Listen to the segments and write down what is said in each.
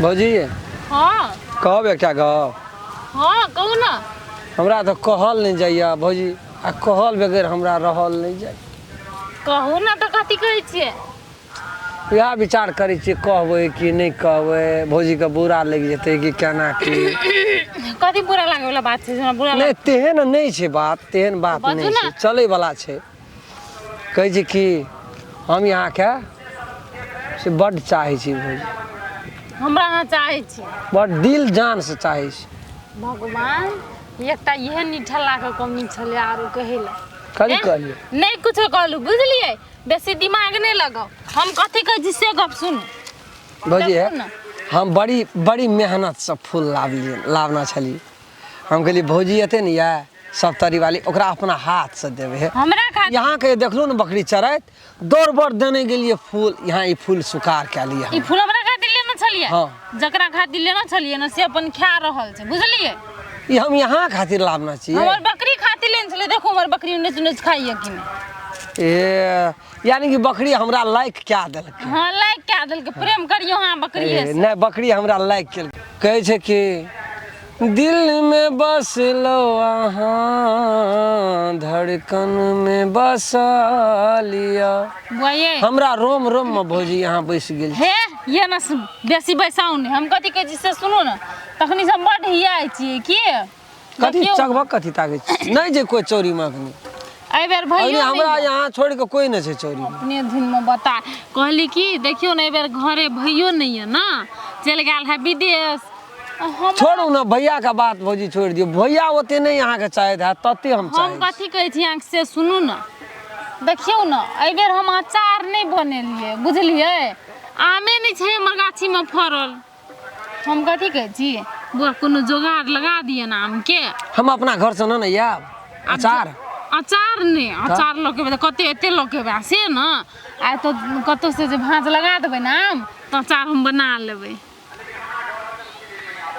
भौजी। हाँ। कहब एकटा गप? हाँ, कहू ना। हमरा तऽ कहल नहि जाइए भौजी, आ कहल बगैर हमरा रहल नहि जाइए। कहू ना तऽ कथी कहै छियै? इएह विचार करै छियै, कहबै कि नहि कहबै, भौजीके बुरा लागि जेतै कि केना की। कथी बुरा लागे वाला बात छै? हमरा बुरा नहि तेहन नहि छै बात, तेहन बात बाजू नहि ना। छै, चलैवला छै। कहै छै कि हम अहाँके से बड्ड चाहै छी भौजी। हमरा अहाँ चाहै छी? बड्ड दिल जानसँ चाहै छी। भगवान, एकटा इहे निठल्लाके कमी छलै आरो कहै लए। कथी एह, कहलियै? नहि कुछो कहलहुँ, बुझलियै? बेसी दिमाग नहि लगाउ, हम कथी कहै छी से गप सुनू। भौजी हे, देखू ने। हम बड़ी बड़ी मेहनतसँ फूल लाबलियै, लाबना छलियै। हम कहलियै भौजी एतै ने यऽ सप्तरी वाली, ओकरा अपना हाथसँ देबै हे। हमरा खातिर? यहाँके देखलहुँ ने बकरी चरैत, दौड़ बड़ देने गेलियै फूल, यहाँ ई फूल सुखार कए लियै। ई फूल हमरा खातिर लेने छलियै? हाँ। जकरा खातिर लेने छलियै ने से अपन खा रहल छै, बुझलियै? ई हम यहाँ खातिर लाबना छियै। हमर बकरी खातिर लेने छलियै। देखू हमर बकरी नोचि नोचि खाइए कि नहि। ए, यानी कि बकरी हमरा लाइक कए देलकै? हाँ, लाइक कए देलकै। प्रेम करियौ अहाँ बकरिए ए, से। नहि, बकरी हमरा लाइक केलकै। कहै छै कि दिल में बसलो अहाँ, धड़कन में बसा लिया। बुआये। हमरा रोम रोम में भौजी यहाँ बसि गेल छी। हे, ये ना बेसी बैसाउ नहि, हम कथी कहै छी से सुनू ने। तखनी से हम बड्ड हियाइ छियै की कथी? देखियौ। चकभक कथी ताकै छी? नहि जे कोइ चोरी में अखनी एहि बेर अखनी भैयो हमरा नहि। यहाँ छोड़ि कऽ कोइ नहि छै चोरी में। अपने धुन में बता कहली कि देखियौ ने, एहि बेर घरे भैयो नहि यऽ ने, चलि गेल है विदेश। आ हम छोड़ू ने भैया के बात भौजी, छोड़ि दियौ। भैया ओते नहि अहाँके चाहैत हैत तते हम हम चाहै छी। कथी कहै छी अहाँके से सुनू ने। देखियौ ने, एहिबेर हम अचार नहि बनेलियै, बुझलियै? आमे नहि छै हमर गाछीमे फड़ल। हम कथी कहै छी बौआ, कोनो जोगाड़ लगा दिअ ने आमके। हम अपना घरसँ ने आयब अचार? अचार नहि, अचार लऽ के एबै तऽ कते एते लऽ के एबै से ने। आइ तऽ कतहुसँ जे भाँज लगा देबै ने आम, तऽ अचार हम बना लेबै।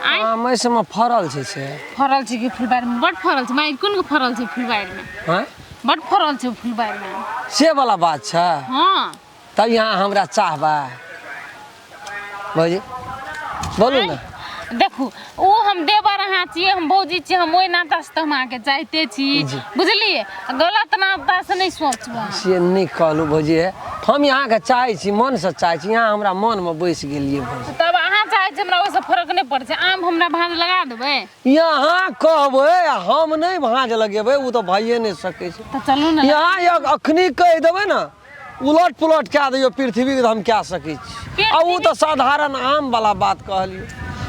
आँय? आम एहि सबमे फड़ल छै से? फड़ल छै कि फुलबाड़ीमे बड्ड फड़ल छै। माय, कोन फड़ल छै फुलबाड़ीमे? हँ। बड्ड फड़ल छै फुलबाड़ीमे। से वाला बात छै? हाँ। तब यहाँ हमरा चाहबै भौजी? बोलू ने। देखू, ओ हम देवर अहाँ छियै, हम भौजी छियै, हम ओहि नातासँ तऽ हम अहाँके चाहिते छी। जी। बुझलियै? गलत नातासँ नहि सोचब अहाँ। से नहि कहलहुँ भौजी हे, हम अहाँके चाहै छी, मनसँ चाहै छी। यहाँ हमरा मनमे बसि गेलियै भौजी। तब अहाँ चाहै छी, हमरा ओहिसँ फरक नहि पड़ै छै। आम हमरा भाँज लगा देबै? यहाँ कहबै आ हम नहि भाँज लगेबै, ओ तऽ भइए नहि सकै छै। तऽ चलू ने। यहाँ अखनी कहि देबै ने, उलट पुलट कए दैयौ पृथ्वीके तऽ हम कए सकै छी। आ ओ तऽ साधारण आम वाला बात कहलियै।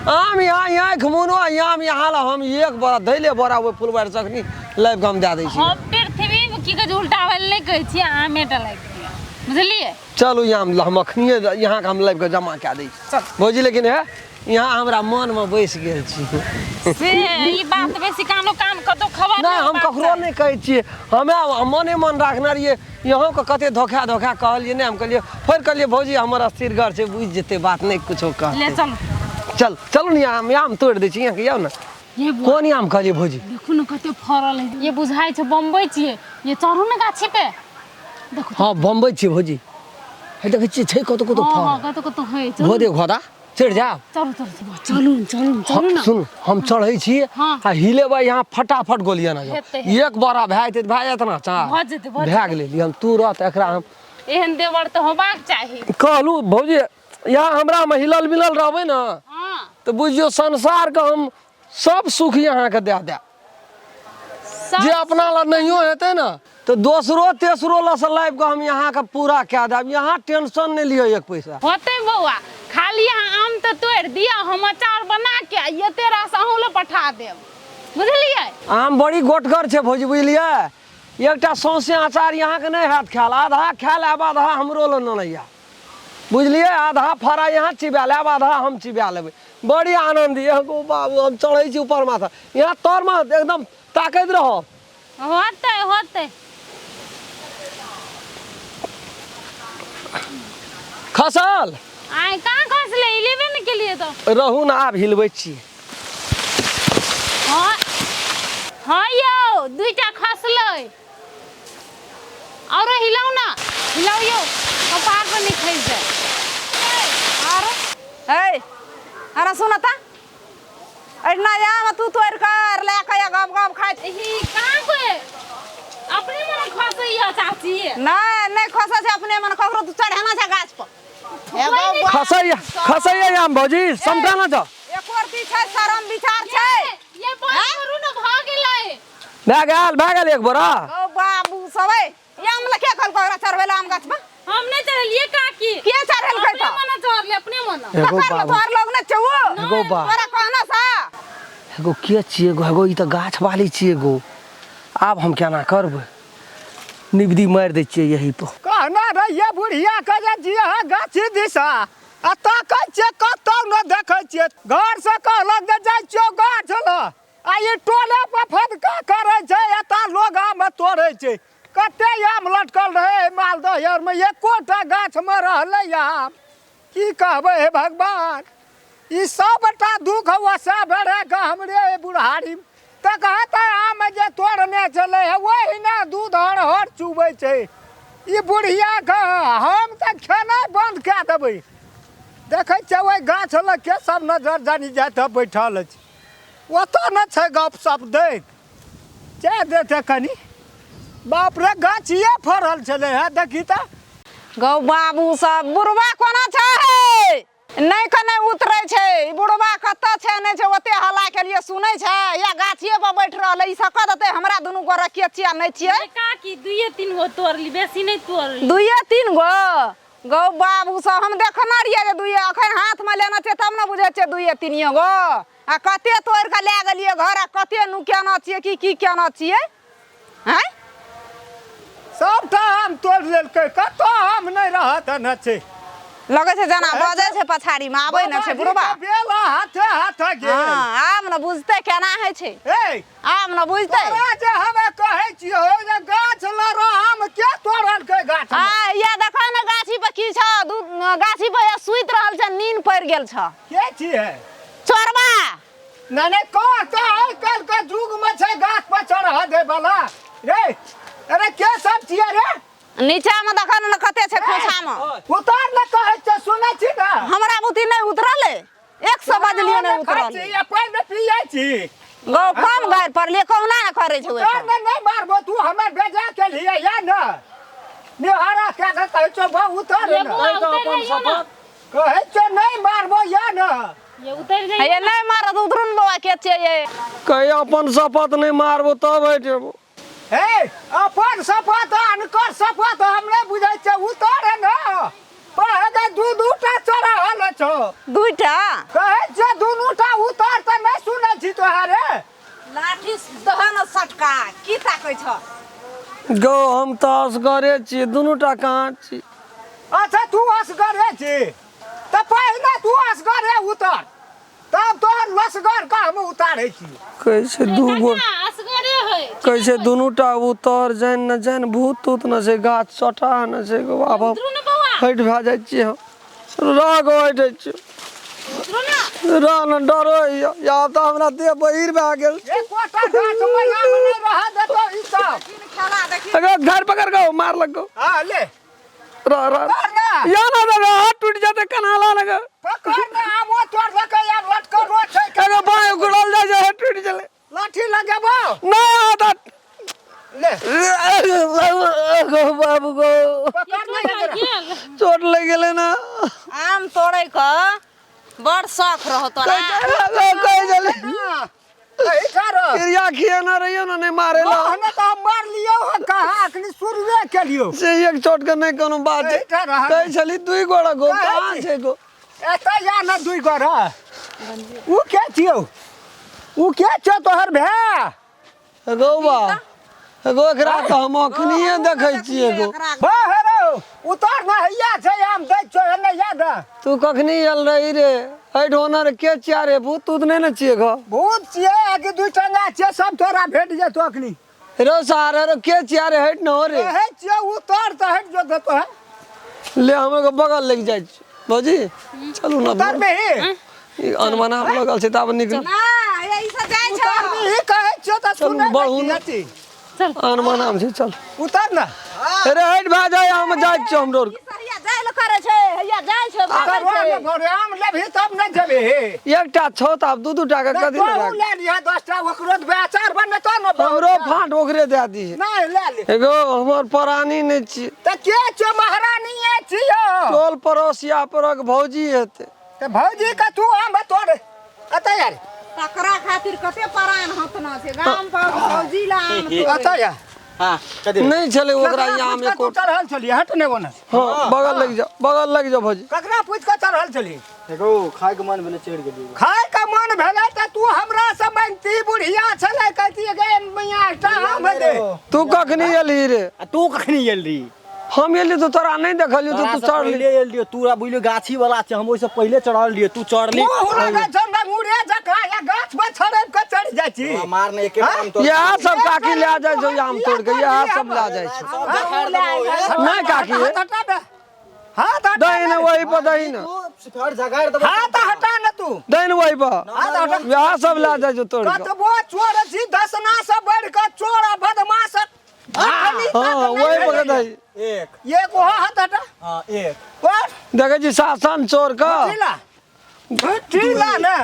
आम यहाँ आँखि मुनो आ आम यहाँ ला हम एक बोरा धैले बोरा ओहि फुलबाड़ी से अखनी लाबि कऽ हम दए दै छी। हम पृथ्वी की कहै छै उल्टाबै लए नहि कहै छियै, आमे टा लागि दिअ, बुझलियै? चलू, यहाँ हम अखनिए यहाँके हम लाबि कऽ जमा कए दै छी भौजी। लेकिन हे, यहाँ हमरा मनमे बसि गेल छी। से ई बात बेसी कानो कान कतौ खबर नहि, हम होबाक ककरो चाही। नहि कहै छियै, हमे मने मन राखने रहियै। यहोके कते धोखा धोखा कहलियै नहि, हम कहलियै, फेर कहलियै भौजी हमर स्थिरगर छै, बुझि जेतै बात, नहि कुछो ले कहतै। चलू। चल, चलू ने, आम आम तोड़ि दै छी यहाँके। आउ ने। ये बुआ, कोन आम कहलियै भौजी? देखू ने कते फड़ल है। ये बुझाइ छै बम्बई छियै। ये चढ़ू ने गाछी पे, देखू। हँ, बम्बई छियै भौजी। हे, देखै छियै, छै कतौ कतौ। हाँ हाँ फड़ल कतौ कतौ है। चलू। घोदे घोदा चढ़ि जायब। चलू चलू चलू चलू चलू ने। सुनू, हम चढ़ै छी। हाँ। आ हिलेबै यहाँ, फटाफट गोलिया ना जाओ। हेतै, हेतै। एक बोरा भए जेतै, भए जायत ना चार? भऽ जेतै, भऽ। भए गेलै। हम तुरत एकरा हम एहन देवर तऽ होबाक चाही। कहलहुँ भौजी, यहाँ हमरामे हिलल मिलल रहबै ने हाँ तऽ बुझियौ संसारके हम सब सुख अहाँके दए देब। सब जे अपना लए नहियो हेतै ने तऽ दोसरो तेसरो लए से लाबि कऽ हम अहाँके पूरा कए देब। यहाँ टेंशन नहि लिअ एक पैसा। होतै बौआ, खाली अहाँ आम तऽ तोड़ि दिअ, हम अचार बना के आ एते रास अहूँ लए पठा देब, बुझलियै? आम बड़ी गोटगर छै भौजी, बुझलियै? एकटा सौंसे अचार अहाँके नहि हैत खायल। आधा खायल आयब, आधा हमरो लए नेने आयब, बुझलियै? आधा फड़ा यहाँ चिबा लेब, आधा हम चिबा लेबै। बड़ी आनन्द। एगो बाबू, हम चढ़ै छी ऊपर माथा, यहाँ तरमे एकदम ताकैत रहब। होतै होतै। खसल? आइ कहाँ खसलै, हिलेबे ने केलियै तऽ। रहू ने, आब हिलबै छी। हाँ हाँ यौ, दुईटा खसलै। और हिलाउ ना, हिलाउ यौ, कपार पर नहीं खसि जाए। आरो है। अरे सुन त अरे आम तू तोड़ कर ले के गप गप खाइ छी। ई कहाँ के अपने मन खसैया चाची। नहि नहि खसै छै अपने मन, ककरो तू चढ़ाना छै गाछ पर। एगो बा- खसैया खसैया आम भौजी समटाना छ। एको रत्ती छै शरम विचार छै। ये बंद करू ने, भऽ गेलै। भए गेल, भए गेल एक बोरा। ओ बाबू सब ए आम लए के कहलको ओकरा चढ़बै लए आम गाछ पर? हम नहि चढ़लियै काकी। के चढ़ेलकै अपने तऽ? मने चढ़ले, अपने मने। एगो पकड़ ले, बाबू तोहर लोग ने छौ। एगो बा तोरा कहना सा एगो के छियै एगो? एगो ई तऽ गाछ वाली छियै एगो। आब हम केना करबै? निबदी मारि दै छियै यही पर। कहना रहिए बुढ़िया के जे जिया गाछी दिशा आ ताकै छियै कतौ न देखै छियै। घर से कहलक जे जाइ छियौ गाछ ल, आ ई टोले पर फदका करै छै, एतऽ लोग आम तोड़ै छै। कते आम लटकल रहै मालदह आरमे, एकोटा गाछमे रहलै आम। की कहबै हे भगवान, ई सबटा दुख वसा बेड़े के हमरे बुढ़ारी तऽ कहता आम जे तोड़ने छलै हे ओहिना दूध हर हर चुबै छै ई बुढ़िया के। हम तऽ खेनाइ बन्द कए देबै। देखै छियै ओहि गाछ लग के सब नजर जानी जाइत बैठल अछि, ओतऽ ने छै गप सप दैत। चाह देते कनि। बाप रे, गाछिए फड़ल छलै हे, देखी तऽ। गौ बाबू सब, बुढ़बा कोना छै हे? नहि कने उतरै छै ई बुढ़बा, कतऽ छै नहि छै? ओते हल्ला केलिए सुनै छै या गाछिए पर बैठ रहलै। ई सब कऽ देतै हमरा दुनू गोरे के छियै आ नहि छियै। काकी दुइये तीन गो तोड़ली, बेसी नहि तोड़ली। दुइए तीन गो? गौ बाबू सब, हम देखने रहियै जे दुइए। अखन हाथमे लेने छियै तब ने बुझै छियै दुइए तीनिए गो। आ कते तोड़ि कऽ लए गेलियै घर आ कते नुकेने छियै कि की केने छियै? आँय, सबटा आम तोड़ि लेलकै, कतौ आम नहि रहत ने छै। लगै छै जेना बजै छै पछाड़ीमे, आबै ने छै बुढ़बा। बेला हाथे हाथे गेल। हँ, आब ने बुझतै केना होइ छै। ए, आब ने बुझतै। तोरा जे हमे कहै छियौ जे गाछ लड़ आम के तोड़लकै गाछ आ या देखो ने गाछी पर की छौ। दू गाछी पर या सुति रहल छै, नींद पड़ि गेल छौ। के छियै? चोरबा। नहि नहि, कह तऽ आइ काल्हि के युग मे छै गाछ पर चढ़ दे वाला रे? अरे के सब छियै रे? नीचा में देखो ने कते छै खोछा में। उतार ने कहै छै, सुनै छी ने? हमरा बुद्धि नहि उतरल, 100 बजलियो नहि खाइ उतरल। छी या पानि पियै छी? गौ कम गारि पड़लियै, कहुना ने करै छै तोर ओहिपर। ने नहि मारबो, तू हमर बेजा के लिए या ने निहारा कए के कहै छौ बा उतर ये ने। बौआ, उतरि अपन जइयौ ने। शपथ कहै छौ नहि मारबो या ने। ये उतरि जइयौ। हे नहि मारत, उतरू ने बौआ, के छियै ये? कहिया अपन शपथ नहि मारबो तब हटि। हे, अपन शपथ अनकर शपथ हम नहि बुझै छियै, उतर ने। पहले दू दू टा चढ़ल छौ। दुइटा कहै छियै दुनू टा उतर तऽ नहि सुनै छी तोहारे। लाठी दहन सटका की ताकै छ? गौ, हम तऽ असगरे छियै, दुनू टा कहाँ छी? अच्छा, तू असगरे छी तऽ पहिने तू असगरे उतर, तब तोहर लसगर के हम उतारै छी। कहै छै दू गो। काका असगरे है। कहै छै दुनू टा उतर, जानि न जानि भूत तूत न छै, गाछ चटा न छै गौ। आब हम उतरू ने बौआ। हटि भए जाइ छियै हम। रह गो, हटै छियै। उतरू ने। रह न, डर होइए। आब तऽ हमरा देह बहिर भए गेल। एकोटा गाछ मे आम नहि रहऽ देतौ ई सब। खेला देखी। अगर घर पकड़ गो, मार लग गो। हाँ ले। रह रह। पकड़ ना। या ना दादा, हाथ टूट जाते कनाला लगा। पकड़ ना, आमो तोड़ लके यार लटकल रो छै। अगर बाएं उगड़ल जाय छै, हाथ टूट जले। लाठी लगेबो। ना आता। ले। गो बाबू गो। पकड़ ना एकरा। गेल। चोट लग गेलै ना। आम तोड़ै के बड़ शौख रहो तोरा। कह जले। हाँ, एही कारण क्रिया खियाना रहियो ना, नहीं मारे ला। हमे तऽ हम मार लियौ हँ, कहाँ अखनी शुरुए केलियौ। से एक चोट के नहीं कोनो बात छै। एहिठाम रह। कहै छली दुई गोड़ा गो, कहै कहाँ छी। छै गो? एतऽ या न दुई गोरा। उ के छियौ? उ के छौ तोहर भाय? गौ बा गो, एकरा तऽ हम अखनिये देखै छियै गो। बा हे रौ, उतार ना, हैया छै आम दै छौ एने याद। तू कखनी आयल रही रे? एहि ढोनर के छिया रे? भूत तूत नहि ने छियै गो? भूत छियै आ कि दुई टंगा छियै, सब तोरा भेट जेतौ अखनी। रो सारे रो, के छिया रे? हटि न हो रे। कहै छियौ उतार तऽ हटि जो देतौ है। ले, हम एगो बगल लागि जाइ छी। भौजी चलू न। उतार बेही। ई अनमना लगल छै, ताबे निकल। ना, ये ई सब जाइ उतार छौ। बेही कहै छियौ तऽ चलू, सुनै बढ़ू नहि ने। छी। चल। अनमना छै, चल। उतार ना। अरे हटि भए जाय, हम जाइ छियौ हमरो। ई सहिया जाइ लए कहै। करै छै, हैया जाइ छै, भागै छै। भोरे आम लेबही तब ने जेबही। एकटा छौ तऽ आब दू दू टा के कथी तोहू लए ले लिहऽ 10टा, ओकरो देबै अचार बनेतौ ने। हमरो फाँट ओकरे दए दीहे। नहि, ले ले। एगो हमर परानी नहि छी। तऽ के छौ? महारानीये छियौ। टोल पड़ोसिया परक भौजी हेतै। तऽ भौजी के तू आम तोड़ एतऽ यार। तकरा खातिर कते परान हतना छै गाम पर, भौजी ला आम तोड़ै। एतऽ यार। हाँ, कथी? नहि छलै ओकरा ककरा आम पूछि कऽ एको। तू चढ़ल छलियै? हट ने ओने। हँ, बगल लग जाओ, बगल लग जाओ भौजी। ककरा पूछि कऽ चढ़ल छलियै? देखो, खाय के मन भेलै, चढ़ि गेलियै। खाय के मन भेलै तऽ तू हमरा से मांगती? बुढ़िया छलै, कहती गे मियाँ, एकटा आम दे। तू कखनी एलही रे? आ तू कखनी गेल रही? हम एली तऽ तोरा नहि देखलियौ तऽ तू तोरा से चढ़ली। पहिले एल रहियो तू, बुझलियो, गाछी वाला छै, हम ओहिसँ पहिले चढ़ल रहियो, तू चढ़ली। मुँह लगै छौ लंगूरे जकाँ, या गाछ पर चढ़ि कऽ चढ़ि जाइ छी। मार ने एके आम तोड़। इएह सब काकी लए जाइ छौ आम तोड़ के, इएह सब लए जाइ छौ। सब देखार देबो। नहि काकी। हाथ हटा दे, हाथ हटा। दही ने वही पर, दही ने। तू फेर जगाड़ देबो। हाथ हटा ने तू। दही ने वही पर। हाथ हटा। इएह सब लए जाइ छौ तोड़ के। कतबो चोर छी, दसना से बढ़ि कऽ चोर आ बदमाश। हँ, वही पर दही। एक। एक ओहो हाथ हटा। हाँ, एक। और देखै छी शासन चोर के। घुटीला, घुटीला ने।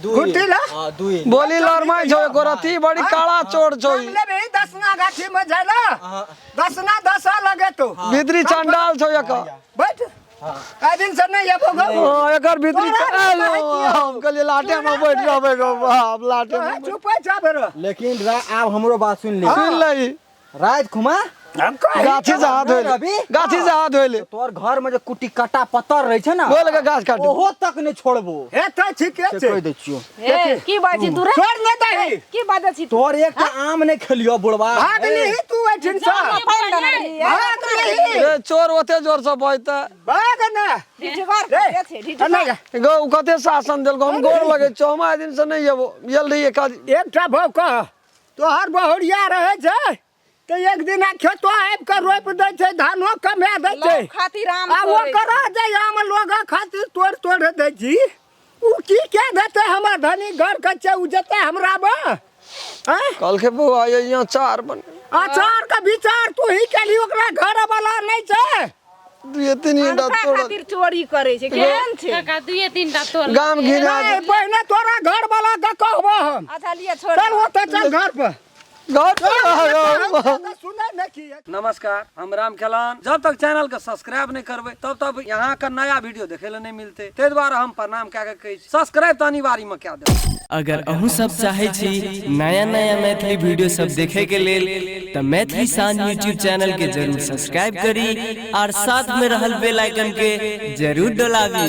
दुई। घुटीला? हाँ, दुई। बोली लड़माइ छौ एको रत्ती, बड़ी काला चोर छौ ई। लेबही दसना गाछी में जाइ ला। हाँ। दसना दसा लगे तो भीतरी चंडाल छौ एकर। बैठ, आइ दिन से नहीं एबो गो। हँ, एकर भीतरी। तोरा नहि कहै छियौ। हम कहलियै लाटे मे बैठ रहबै गो बाप, लाटे मे। चुप जा बेरो। लेकिन आब हमरो बात सुन ले। सुन लही। राति खुमा हम कही गाछी से हाथ धोइ ले। रवि? गाछी से हाथ धोइ ले। तोर घर में जे कुटी कटा पत्थर रहे छै ने, बोल के गाछ काट। ओहो तक नहीं छोड़बो। हे, तऽ ठीके से छै। कहि दै छियौ। ए, की बाजै तू रे? छोड़ ने दही। की बाजै छी तू? तोर एकटा आम नहीं खेलियो बुढ़वा। भाग लीही तू एहिठिन से। पानि देने रही। भाग लीही। रे चोर, ओते जोर से बजतै। भाग ने। ढिठगर रे, कते छै, ढिठगर। नहि जा। गौ कते शासन देलको, हम गोर लगै छौ, हम आइ दिन से नहि एबो, गेल रहियै काज। एकटा भाव कह, तोहर बहुरिया रहै छै तऽ एक दिना खेतो आबि कऽ रोपि दै छै, धानो कमा दै छै। लोक खातिर आम आ तोड़ै ओकरा जे आम लोग खातिर तोड़ि तोड़ि दै छी, ओ की कए देतै? हमर धनी घर के छै, ओ जेतै हमरा बा आँय? कहलकै बौआ, ये यहाँ चार बन। अचार के विचार तू ही केली, ओकरा घर वाला नहि छै। दुए तीन टा अनका तोड़ल। खातिर चोरी करै छै, केहन छै? काका, दुइए तीन टा तोड़। गाम घिना। नहि, पहिने तोरा घर वाला के कहबो हम। अच्छा लिए, छोड़। चल ओतऽ, चल घर पर। घर पर। सुनै नहि की? नमस्कार, हम राम खेलान। जब तक चैनल के सब्सक्राइब नहीं करबै तब तक यहाँ का नया वीडियो देखे ला नहीं मिलते, ताहि दुआरे हम प्रणाम कए के कहै छी, सब्सक्राइब तऽ अनिवार्य में कए देबै। अगर अहूँ सब चाहै छी नया नया मैथिली वीडियो सब देखे के लेल तऽ मैथिली शान यूट्यूब चैनल के जरूर सब्सक्राइब करी और साथ में रहल बेल आइकन के जरूर डोलाबी।